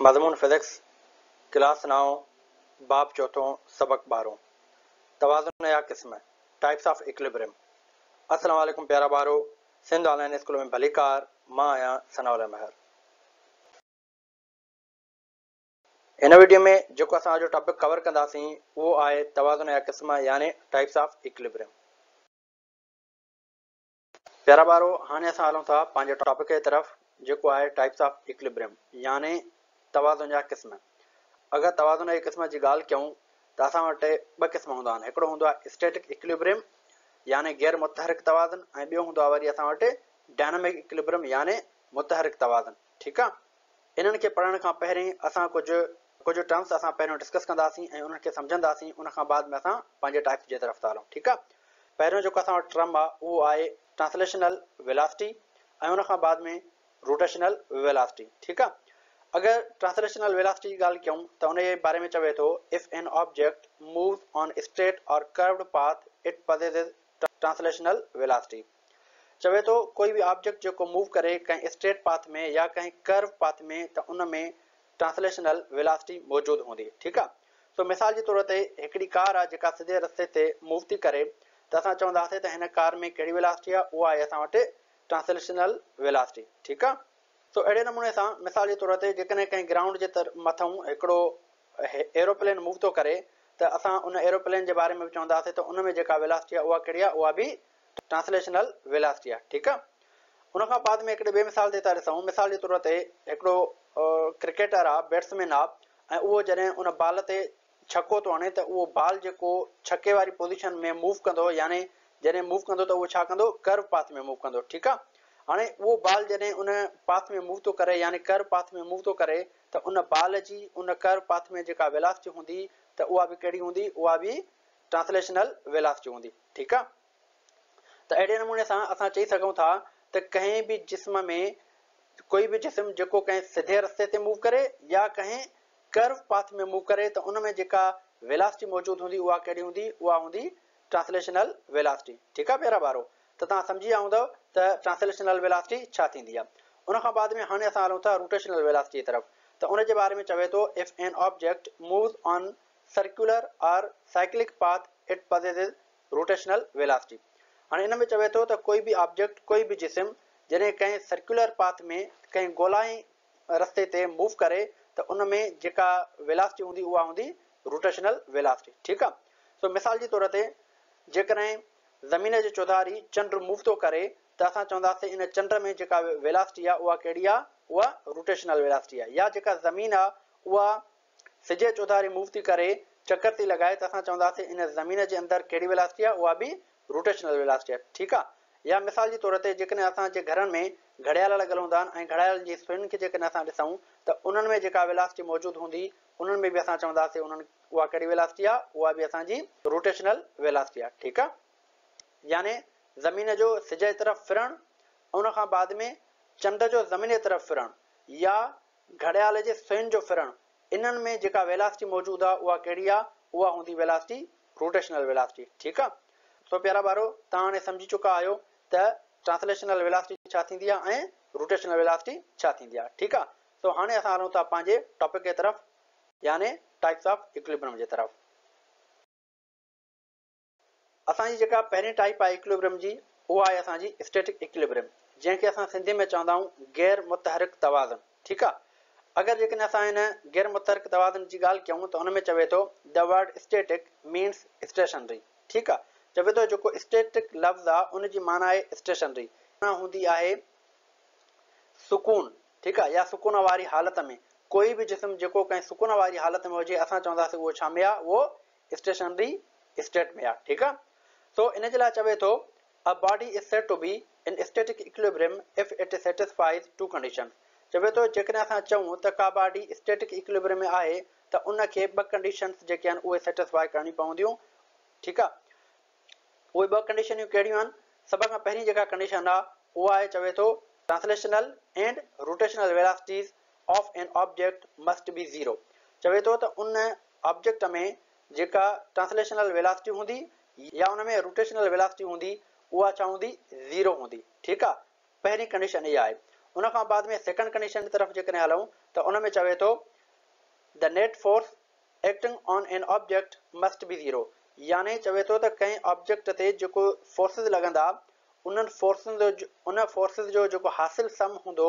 مضمون physics, class نائون، باب چوٿون، سبق ٻارهون، توازن جا قسم، Types of Equilibrium. السلام عليڪم پيارا ٻارو، سنڌ آن لائين اسڪول ۾ ڀليڪار، مان آهيان ثناء الله مهر. هن وڊيو ۾ جيڪو اسان اڄ ٽاپڪ ڪور ڪنداسين اهو آهي توازن جا قسم يعني Types of Equilibrium. پيارا ٻارو هاڻي اسان هلون ٿا پنهنجي ٽاپڪ جي طرف جيڪو آهي ٽائپس آف ايڪليبريم يعني توازن جا قسم. اگر توازن جي قسم جي ڳالهه ڪيون ته اسان وٽ ٻه قسم هوندا آهن هڪڙو هوندو آهي اسٽيٽڪ ايڪليبريم يعني غير متحرڪ توازن ۽ ٻيو هوندو آهي وري اسان وٽ ڊائنامڪ ايڪليبريم يعني متحرڪ توازن ٺيڪ آهي. انهن کي پڙهڻ کان پهرين اسان ڪجهه ڪجهه ٽرمس اسان پهريون ڊسڪس ڪنداسين ۽ انهن کي سمجهنداسين ان کان بعد ۾ اسان پنهنجي ٽائپس جي طرف ٿا هلون ٺيڪ آهي. پهريون جيڪو اسان وٽ ٽرم آهي اهو آهي ٽرانسليشنل ويلاسٽي ۽ ان کان بعد ۾ روٽيشنل ويلاسٽي ٺيڪ آهي. اگر ٽرانسليشنل ويلاسٽي جي ڳالهه ڪيون ته ان جي باري ۾ چوي ٿو if an object moves on straight or curved path it possesses translational velocity چوي ٿو ڪوئي به آبجيڪٽ جيڪو موو ڪري ڪنهن اسٽريٽ پاٿ ۾ يا ڪنهن ڪرو پاٿ ۾ ته ان ۾ ٽرانسليشنل ويلاسٽي موجود هوندي ٺيڪ آ سو مثال جي طور تي هڪڙي ڪار آ جيڪا سڌي رستي تي موو ٿي ڪري ته اسان چونداسين ته هن ڪار ۾ ڪهڙي ويلاسٽي آ اها آهي اسان وٽ ٽرانسليشنل ويلاسٽي ٺيڪ آ سو اهڙي نموني سان مثال جي طور تي جيڪڏهن ڪنهن گرائونڊ جي مٿئون هڪڙو ايروپلين موو ٿو ڪري ته اسان ان ايروپلين جي باري ۾ به چونداسين ته ان ۾ جيڪا ويلاسٽي آهي اها ڪهڙي آهي اها به ٽرانسليشنل ويلاسٽي آهي ٺيڪ آهي ان کان بعد ۾ هڪڙي ٻئي مثال تي ٿا ڏسون مثال جي طور تي هڪڙو ڪرڪيٽر آهي بيٽسمين آهي ۽ اهو جڏهن ان بال تي ڇڪو ٿو هڻي ته اهو بال جيڪو ڇڪي واري پوزيشن ۾ موو ڪندو يعني جڏهن موو ڪندو ته اهو ڇا ڪندو ڪرو پاٿ ۾ موو ڪندو ٺيڪ آهي هاڻي اهو بال جڏهن ان پاٿ ۾ موو ٿو ڪري يعني ڪرو پاٿ ۾ موو ٿو ڪري ته ان بال جي ان ڪرو پاٿ ۾ جيڪا ويلاسٽي هوندي ته اها به ڪهڙي هوندي اها به ٽرانسليشنل ويلاسٽي هوندي ٺيڪ آ ته اهڙي نموني سان اسان چئي سگهون ٿا ته ڪنهن به جسم ۾ ڪوئي به جسم جيڪو ڪنهن سڌي رستي تي موو ڪري يا ڪنهن ڪرو پاٿ ۾ موو ڪري ته ان ۾ جيڪا ويلاسٽي موجود هوندي اها ڪهڙي هوندي اها هوندي ٽرانسليشنل ويلاسٽي ٺيڪ آ پيارا ٻارو ته توهان سمجهي ويا هوندؤ ته ٽرانسليشنل ويلاسٽي ڇا ٿيندي آ ان کان بعد ۾ هاڻي اسان هلون ٿا روٽيشنل ويلاسٽي جي طرف ته ان جي باري ۾ چوي ٿو if an object moves on circular or cyclic path it possesses rotational velocity هاڻي ان ۾ چوي ٿو ته ڪوئي به آبجيڪٽ ڪوئي به جسم جڏهن ڪنهن سرڪيولر پاٿ ۾ ڪنهن گولائي رستي تي موو ڪري ته ان ۾ جيڪا ويلاسٽي هوندي اها هوندي روٽيشنل ويلاسٽي ٺيڪ آ سو مثال جي طور تي جيڪڏهن زمين جي چوڌاري چنڊ موو ٿو ڪري ته اسان چونداسين ان چنڊ ۾ جيڪا ويلاسٽي آ اها ڪهڙي آ اها روٽيشنل ويلاسٽي آ يا جيڪا زمين آ اها سج جي چوڌاري موو ٿي ڪري چڪر ٿي لڳائي ته اسان چونداسين ان زمين جي اندر ڪهڙي ويلاسٽي آ اها به روٽيشنل ويلاسٽي آ ٺيڪ آ يا مثال جي طور تي جيڪڏهن اسان جي گهرن ۾ گهڙيال لڳل هوندا آهن ۽ گهڙيالن جي سوئين کي جيڪڏهن اسان ڏسون ته انهن ۾ جيڪا ويلاسٽي موجود هوندي انهن ۾ به اسان چونداسين انهن اها ڪهڙي ويلاسٽي آ اها به اسان جي روٽيشنل ويلاسٽي آ ٺيڪ آ يعني زمين جو سج جي طرف ڦرڻ ان کان بعد ۾ چنڊ جو زمين جي طرف ڦرڻ يا گهڙيال جي سوئين جو ڦرڻ انهن ۾ جيڪا ويلاسٽي موجود آ اها ڪهڙي آ اها هوندي ويلاسٽي روٽيشنل ويلاسٽي ٺيڪ آ سو پيارا ٻارو توهان هاڻي سمجهي چڪا آهيو ته ٽرانسليشنل ويلاسٽي ڇا ٿيندي آ ۽ روٽيشنل ويلاسٽي ڇا ٿيندي آ ٺيڪ آ سو هاڻي اسان هلون ٿا پنهنجي ٽاپڪ جي طرف يعني ٽائپس آف ايڪوليبرم جي طرف. اسان جي جيڪا پهرين ٽائپ آهي ايڪوليبرم جي اها آهي اسان جي اسٽيٽڪ ايڪوليبرم جنهن کي اسان سنڌي ۾ چوندا آهيون غير متحرڪ توازن ٺيڪ آ اگر جيڪڏهن اسان هن غير متحرڪ توازن جي ڳالهه ڪيون ته ان ۾ چوي ٿو The word static means stationary ٺيڪ آ چوي ٿو جيڪو اسٽيٽڪ لفظ آ ان جي معنيٰ آهي اسٽيشنري معنيٰ هوندي آهي سڪون ٺيڪ آ يا سڪون واري حالت ۾ ڪوئي به جسم جيڪو ڪنهن سڪون واري حالت ۾ هجي اسان چونداسين اهو ڇا ۾ آ اهو اسٽيشنري اسٽيٽ ۾ آ ٺيڪ آ سو ان جي لاء چوي ٿو A body is said to be in static equilibrium if it satisfies two conditions چوي ٿو جيڪڏهن اسان چئون ته ڪا باڊي اسٽيٽڪ ايڪوليبريم ۾ آهي ته ان کي ٻه ڪنڊيشنز جيڪي آهن اهي سيٽسفائي ڪرڻيون پونديون ٺيڪ آ اهي ٻه ڪنڊيشنيون ڪهڙيون آهن سڀ کان پهرين جيڪا ڪنڊيشن آ اها آهي چوي ٿو translational and rotational velocities of an object must be zero چوي ٿو ته ان آبجيڪٽ ۾ جيڪا ٽرانسليشنل ويلاسٽي هوندي يا ان ۾ روٽيشنل ويلاسٽي هوندي اها ڇا هوندي زيرو هوندي ٺيڪ آ پهرين ڪنڊيشن اها آهي ان کان بعد ۾ سيڪنڊ ڪنڊيشن جي طرف جيڪڏهن هلون ته ان ۾ چوي ٿو The net force acting on an object must be zero يعني چوي ٿو ته ڪنهن آبجيڪٽ تي جيڪو فورسز لڳندا انهن فورسز جو ان فورسز جو جيڪو حاصل سم هوندو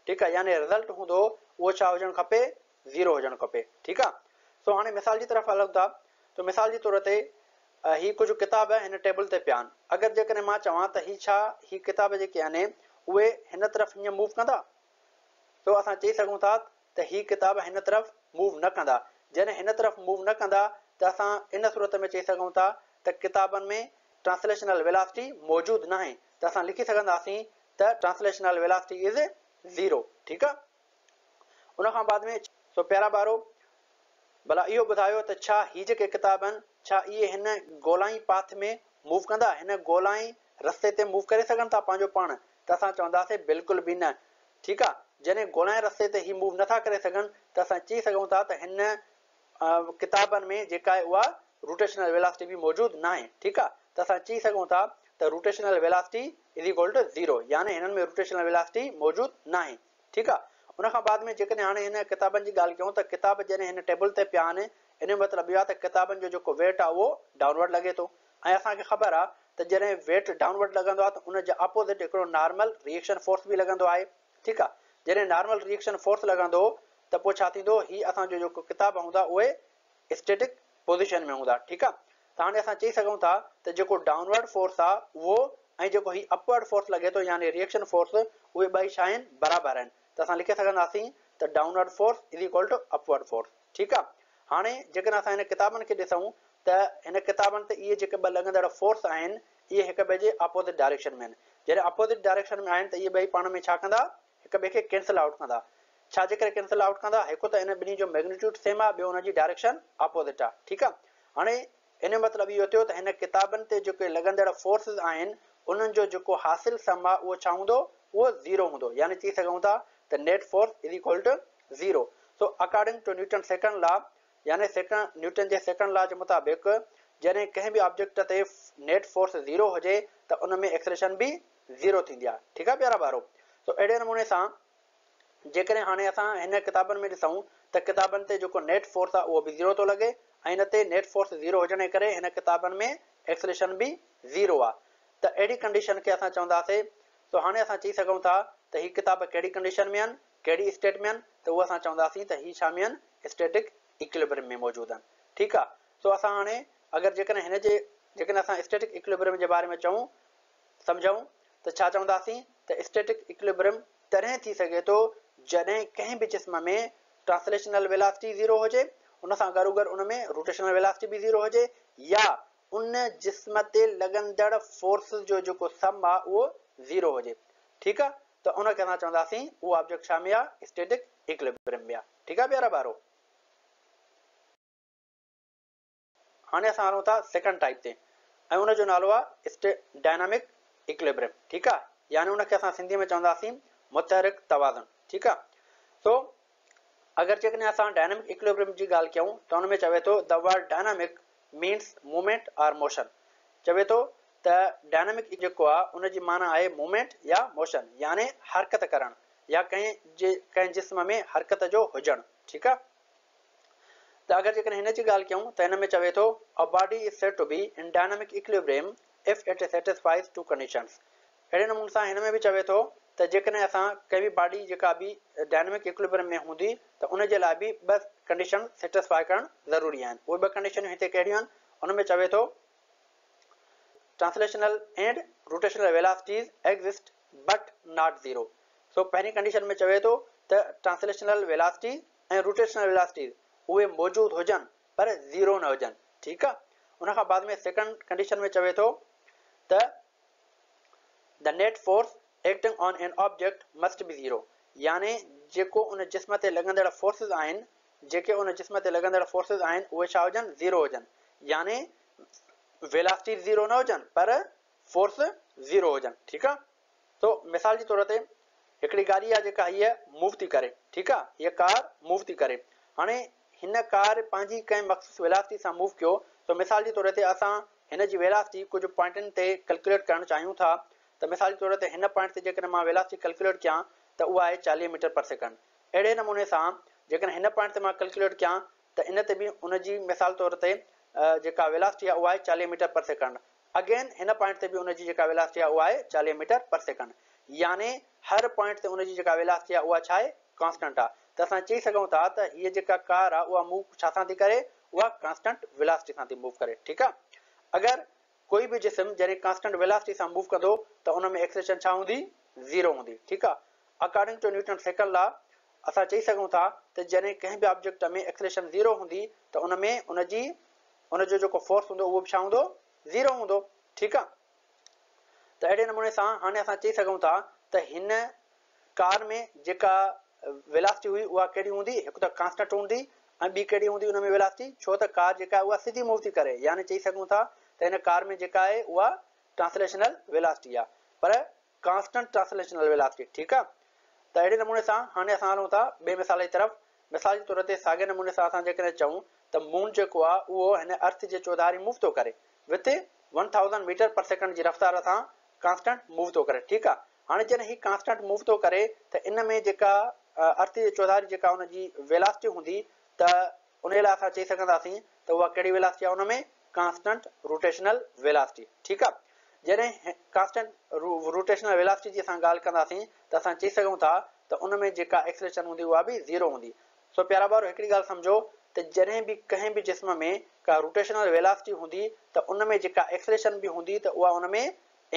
ٺيڪ آ يعني رزلٽ هوندو اهو ڇا هجڻ کپي زيرو هجڻ کپي ٺيڪ آ سو هاڻي مثال جي طرف هلون ٿا ته مثال جي طور تي هي ڪجهه ڪتاب هن ٽيبل تي پيا آهن اگر جيڪڏهن مان چوان ته هي ڇا هي ڪتاب جيڪي آهن اهي هن طرف هيئن موو ڪندا سو اسان چئي سگهون ٿا ته هي ڪتاب هن طرف موو نه ڪندا جڏهن هن طرف موو نه ڪندا ته اسان ان صورت ۾ چئي سگهون ٿا ته ڪتابن ۾ ٽرانسليشنل ويلاسٽي موجود ناهي ته اسان لکي سگهنداسين ته ٽرانسليشنل ويلاسٽي از زيرو ٺيڪ آ ان کان بعد ۾ سو پيارا ٻارو ڀلا اهو ٻڌايو ته ڇا هي جيڪي ڪتاب آهن ڇا اهي هن گولائين پاٿ ۾ موو ڪندا هن گولائين رستي تي موو ڪري سگهن ٿا پنهنجو پاڻ ته اسان چونداسين بلڪل به نه ٺيڪ آ جڏهن گولائين رستي تي هي موو نٿا ڪري سگهن ته اسان چئي سگهون ٿا ته هن ڪتابن ۾ جيڪا آهي اها روٽيشنل ويلاسٽي به موجود ناهي ٺيڪ آ ته اسان چئي سگهون ٿا ته rotational velocity is equal to zero يعني هنن ۾ روٽيشنل ويلاسٽي موجود ناهي ٺيڪ آ ان کان بعد ۾ جيڪڏهن هاڻي هن ڪتابن جي ڳالهه ڪيون ته ڪتاب جڏهن هن ٽيبل تي پيا آهن ان جو مطلب اهو آ ته ڪتابن جو جيڪو ويٽ آ اهو ڊائونورڊ لڳي ٿو ۽ اسان کي خبر آ ته جڏهن ويٽ ڊائونورڊ لڳندو آ ته ان جي اپوزٽ هڪڙو نارمل ريئڪشن فورس به لڳندو آهي ٺيڪ آ جڏهن نارمل ريئڪشن فورس لڳندو ته پوء ڇا ٿيندو هي اسان جو جيڪو ڪتاب هوندا اهي اسٽيٽڪ پوزيشن ۾ هوندا ٺيڪ آ ته هاڻي اسان چئي سگهون ٿا ته جيڪو ڊائونورڊ فورس آ اهو ۽ جيڪو هي اپورڊ فورس لڳي ٿو يعني ريئڪشن فورس اهي ٻئي ڇا آهن برابر آهن ته اسان لکي سگهنداسين ته downward force is equal to upward force ٺيڪ آ هاڻي جيڪڏهن اسان هن ڪتابن کي ڏسون ته هن ڪتابن تي اهي جيڪي ٻه لڳندڙ فورس آهن اهي هڪ ٻئي جي اپوزٽ ڊائريڪشن ۾ آهن جڏهن اپوزٽ ڊائريڪشن ۾ آهن ته اهي ٻئي پاڻ ۾ ڇا ڪندا هڪ ٻئي کي ڪينسل آئوٽ ڪندا. ڇا جي ڪري ڪينسل آئوٽ ڪندا؟ هڪ ته ان ٻنهي جو ميگنيٽيوڊ سيم آ ٻيو ان جي ڊائريڪشن اپوزٽ آ. ٺيڪ آ. هاڻي ان جو مطلب اهو ٿيو ته هن ڪتابن تي جيڪي لڳندڙ فورسز آهن انهن جو جيڪو حاصل سم آ اهو ڇا هوندو؟ اهو زيرو هوندو. يعني چئي سگهون ٿا ته net force is equal to zero. So according to Newton second law يعني سيڪنڊ نيوٽن جي سيڪنڊ لا جي مطابق جڏهن ڪنهن به آبجيڪٽ تي نيٽ فورس زيرو هجي ته ان ۾ ايڪسلريشن به زيرو ٿيندي آهي ٺيڪ آهي پيارا ٻارو سو اهڙي نموني سان جيڪڏهن هاڻي اسان هن ڪتابن ۾ ڏسون ته ڪتابن تي جيڪو نيٽ فورس آهي اهو به زيرو ٿو لڳي ۽ ان تي نيٽ فورس زيرو هجڻ جي ڪري هن ڪتابن ۾ ايڪسلريشن به زيرو آهي ته اهڙي ڪنڊيشن کي اسان چونداسي سو هاڻي اسان چئي سگهون ٿا ته هي ڪتاب ڪهڙي ڪنڊيشن ۾ آهن ڪهڙي اسٽيٽ ۾ آهن ته اهو اسان چونداسين ته هي ڇا ۾ آهن اسٽيٽڪ ايڪوليبريم ۾ موجود آهن ٺيڪ آهي سو اسان هاڻي اگر جيڪڏهن هن جي جيڪڏهن اسان اسٽيٽڪ ايڪوليبريم جي باري ۾ چئون سمجهون ته ڇا چونداسين ته اسٽيٽڪ ايڪوليبريم تڏهن ٿي سگهي ٿو جڏهن ڪنهن به جسم ۾ ٽرانسليشنل ويلاسٽي زيرو هجي ان سان گڏوگڏ ان ۾ روٽيشنل ويلاسٽي به زيرو هجي يا ان جسم تي لڳندڙ فورسز جو جيڪو سم آ اهو زيرو هجي ٺيڪ آ ته ان کي اسان چونداسين اهو آبجيڪٽ ڇا ۾ آ اسٽيٽڪ ايڪوليبريم ۾ آ ٺيڪ آ پيارا ٻارو. هاڻي اسان هلون ٿا سيڪنڊ ٽائيپ تي ۽ ان جو نالو آهي ڊائنامڪ ايڪوليبريم ٺيڪ آهي يعني ان کي اسان سنڌي ۾ چونداسين متحرڪ توازن ٺيڪ آهي سو اگر جيڪڏهن اسان ڊائنامڪ ايڪوليبريم جي ڳالهه ڪيون ته ان ۾ چوي ٿو the word dynamic means movement or motion چوي ٿو ته ڊائنامڪ جيڪو آهي ان جي معنيٰ آهي موومينٽ يا موشن يعني حرڪت ڪرڻ يا ڪنهن جي ڪنهن جسم ۾ حرڪت جو هجڻ ٺيڪ آهي ته اگر جيڪڏهن هن جي ڳالهه ڪيون ته هن ۾ چوي ٿو A body is said to be in dynamic equilibrium if it satisfies two conditions اهڙي نموني سان هن ۾ به چوي ٿو ته جيڪڏهن اسان ڪنهن به باڊي جيڪا به ڊائنامڪ ايڪوليبريم ۾ هوندي ته ان جي لاء به ٻه ڪنڊيشن سيٽسفائي ڪرڻ ضروري آهن اهي ٻه ڪنڊيشنون هتي ڪهڙيون آهن ان ۾ چوي ٿو Translational and rotational velocities exist but not zero سو پهرين ڪنڊيشن ۾ چوي ٿو ته ٽرانسليشنل ويلاسٽي ۽ روٽيشنل ويلاسٽيز اهي موجود هجن پر زيرو نه هجن ٺيڪ آ ان کان بعد ۾ سيڪنڊ ڪنڊيشن ۾ چوي ٿو ته The net force acting on an object must be zero يعني جيڪو ان جسم تي لڳندڙ فورسز آهن جيڪي ان جسم تي لڳندڙ فورسز آهن اهي ڇا هجن زيرو هجن يعني ويلاسٽيز زيرو نه هجن پر فورس زيرو هجن ٺيڪ آ سو مثال جي طور تي هڪڙي گاڏي آ جيڪا هيء موو ٿي ڪري ٺيڪ آ هيء ڪار موو ٿي ڪري هاڻي هن ڪار پنهنجي ڪنهن مخصوص ويلاسٽي سان موو ڪيو سو مثال جي طور تي اسان هن جي ويلاسٽي ڪجهه پوائنٽن تي ڪلڪيوليٽ ڪرڻ چاهيون ٿا ته مثال جي طور تي هن پوائنٽ تي جيڪڏهن مان ويلاسٽي ڪلڪيوليٽ ڪيان ته اها آهي 40 ميٽر پر سيڪنڊ. اهڙي نموني سان جيڪڏهن هن پوائنٽ تي مان ڪلڪيوليٽ ڪيان ته ان تي به ان جي مثال طور تي جيڪا ويلاسٽي آهي اها آهي 40 ميٽر پر سيڪنڊ. اگين هن پوائنٽ تي به ان جي جيڪا ويلاسٽي آهي اها آهي 40 ميٽر پر سيڪنڊ. يعني هر پوائنٽ تي ان جي جيڪا ويلاسٽي آهي اها ڇا آهي؟ ڪانسٽنٽ آهي. ته اسان چئي سگهون ٿا ته هيء جيڪا ڪار آهي اها موو ڇا سان ٿي ڪري؟ اها ڪانسٽنٽ ويلاسٽي سان ٿي موو ڪري. ٺيڪ آهي. اگر ڪوئي به جسم جڏهن ڪانسٽنٽ ويلاسٽي سان موو ڪندو ته ان ۾ ايڪسلريشن ڇا هوندي؟ زيرو هوندي. ٺيڪ آهي. According to Newton second law اسان چئي سگهون ٿا ته جڏهن ڪنهن به آبجيڪٽ ۾ ايڪسلريشن زيرو هوندي ته ان ۾ ان جي ان جو جيڪو فورس هوندو اهو به ڇا هوندو؟ زيرو هوندو. ٺيڪ آ. ته اهڙي نموني سان هاڻي اسان چئي سگهون ٿا ته هن ڪار ۾ جيڪا ويلاسٽي هئي اها ڪهڙي هوندي؟ هڪ ته ڪانسٽنٽ هوندي ۽ ٻي ڪهڙي هوندي ان ۾ ويلاسٽي؟ ڇو ته ڪار جيڪا آهي اها سڌي موو ٿي ڪري يعني چئي سگهون ٿا ته هن ڪار ۾ جيڪا آهي اها ٽرانسليشنل ويلاسٽي آهي پر ڪانسٽنٽ ٽرانسليشنل ويلاسٽي ٺيڪ آ. ته اهڙي نموني سان هاڻي اسان هلون ٿا ٻئي مثال جي طرف. مثال جي طور تي ساڳئي نموني سان اسان جيڪڏهن چئون ته مون جيڪو آ اهو هن ارٿ جي چوڌاري موو ٿو ڪري with 1000 metre per second جي رفتار سان ڪانسٽنٽ موو ٿو ڪري ٺيڪ آ. هاڻي جڏهن هي ڪانسٽنٽ موو ٿو ڪري ته ان ۾ جيڪا ارٿ جي چوڌاري جيڪا ان جي ويلاسٽي هوندي ته انهيء لاء اسان چئي سگهنداسين ته اها ڪهڙي ويلاسٽي آهي ان ۾ ڪانسٽنٽ روٽيشنل ويلاسٽي ٺيڪ آهي. جڏهن ڪانسٽنٽ روٽيشنل ويلاسٽي جي اسان ڳالهه ڪنداسين ته اسان چئي سگهون ٿا ته ان ۾ جيڪا ايڪسلريشن هوندي اها به زيرو هوندي. سو پيارا ٻارو هڪڙي ڳالهه سمجهو ته جڏهن به ڪنهن به جسم ۾ ڪا روٽيشنل ويلاسٽي هوندي ته ان ۾ جيڪا ايڪسلريشن به هوندي ته اها ان ۾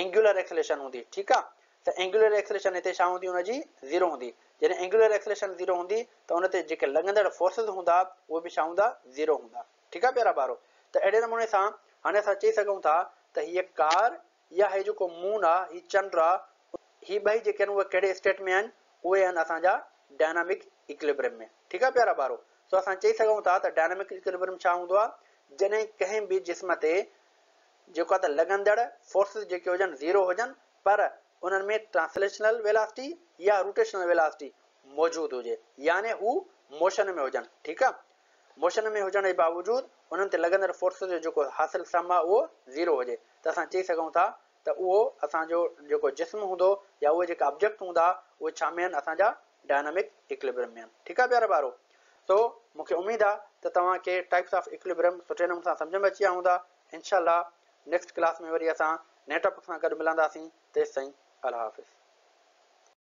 اينگيولر ايڪسلريشن هوندي ٺيڪ آهي. ته اينگيولر ايڪسلريشن هتي ڇا هوندي ان جي زيرو هوندي جڏهن اينگيولر ايڪسلريشن زيرو هوندي ته ان تي جيڪي لڳندڙ فورسز هوندا اهي به ڇا هوندا زيرو هوندا ٺيڪ آهي پيارا ٻارو ته اهڙي نموني سان هاڻي اسان چئي سگهون ٿا ته هيء ڪار يا هي جيڪو مون آ هي چنڊ آ هي ٻئي جيڪي آهن اهي ڪهڙي اسٽيٽ ۾ آهن اهي آهن اسان جا ڊائنامڪ ايڪليبريم ۾ ٺيڪ آهي پيارا ٻارو سو اسان چئي سگهون ٿا ته ڊائنامڪ ايڪليبريم ڇا هوندو آ جڏهن ڪنهن به جسم تي جيڪو آ ته لڳندڙ فورسز جيڪي هجن زيرو هجن پر انهن ۾ ٽرانسليشنل ويلاسٽي يا روٽيشنل ويلاسٽي موجود هجي يعني هو موشن ۾ هجن ٺيڪ آ موشن ۾ هجڻ جي باوجود انهن تي لڳندڙ فورسز جو جيڪو حاصل سم آ اهو زيرو هجي ته اسان چئي سگهون ٿا ته اهو اسان جو جيڪو جسم هوندو يا اهي جيڪا آبجيڪٽ هوندا اهي ڇا ۾ آهن اسان جا ڊائنامڪ ايڪليبريم ۾ آهن ٺيڪ آ پيارا ٻارو سو مون کي اميد آ ته توهان کي ٽائپس آف ايڪليبريم سٺي نموني سان سمجهه ۾ اچي ويا هوندا انشاء الله نيڪسٽ ڪلاس ۾ وري اسان نئين ٽاپڪ سان گڏ ملنداسين تيستائين الله حافظ.